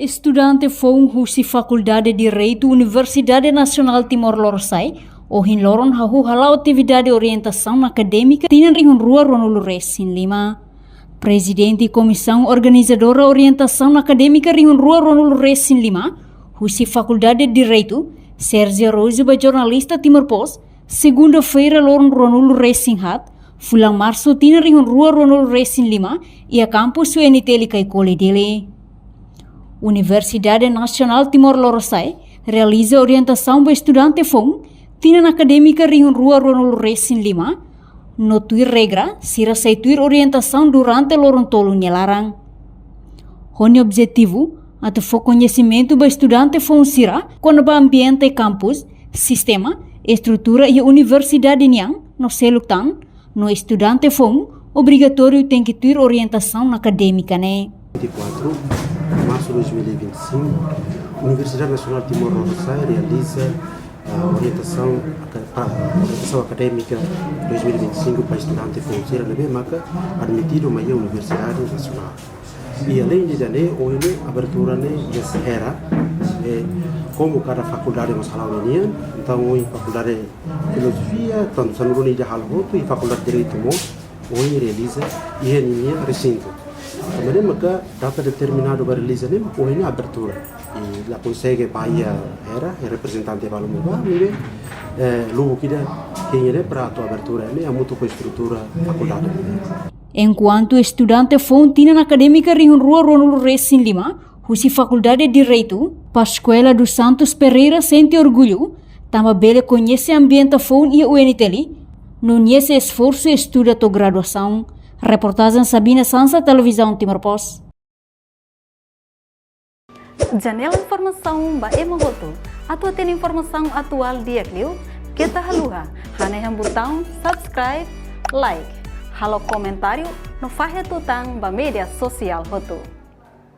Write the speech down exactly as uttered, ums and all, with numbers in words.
Estudante foun husi Fakuldade Direitu Universidade Nasionál Timor Lorosa'e ohin loron hahú hala'o atividade orientasaun akadémika tinan rihun rua ruanulu resin lima. Prezidente Komisaun Organizadora Orientasaun Akadémika rihun rua ruanulu resin lima, husi Fakuldade Direitu, Sérgio Araújo, ba jornalista Timor Post, segunda-feira loron ruanulu resin haat, fulan Marsu tinan rihun rua ruanulu resin lima, iha kampus U N T L Caicoli, Dili. Universidade Nasionál Timor Lorosa'e realiza orientasaun ba estudante foun tinan akadémika rihun rua ruanulu resin lima, no tuir regra sira sei tuir orientasaun durante loron tolu nia laran. Ho nia objetivu atu fó koñesimentu ba estudante foun sira kona-ba ambiente kampus, sistema, estrutura iha universidade nian, no seluk tan, no estudante foun obrigatóriu tenke tuir orientasaun akadémika ne'e. Vinte e quatro de março de dois mil e vinte e cinco, Universidade Nasionál Timor Lorosa'e realiza, ah, orientasaun aka-, pa-, orientasaun akadémika dois mil e vinte e cinco para estudante foun sira ne'ebé maka admitidu mai iha Universidade Nasionál. I além de ida-ne'e, ohin ne'e abertura ne'e iha Serra, eh, komu kada fakuldade mós hala'o ninian, entaun ohin Fakuldade Filozofia, tantu sanulu-resin-ida halo hotu, i Fakuldade Direitu mós ohin realiza iha ninia resintu. Tanba ne'e maka data determinadu ba realiza ne'e maka ohin ne'e abertura. I la konsege ba iha Serra, i reprezentante balu mós bá, ne'ebé, eh, lubuk ida hein ne'e para atu abertura ne'e hamutuk ho estrutura fakuldade. Enkuantu estudante foun tinan akadémika rihun rua ruanulu resin lima, husi Fakuldade Direitu, Pascoela dos Santos Pereira sente orgullu tanba bele koñese ambiente foun iha U N T L, no nia sei esforsu estuda to'o graduasaun. Reportajen Sabina Sansa, Televizaun Timor Post. Janela informasaun ba ema hotu. Atu hatene informasaun atuál di'ak liu, keta haluha hanehan butaun subscribe, like, halo komentáriu no fahe tutan ba média sosiál hotu.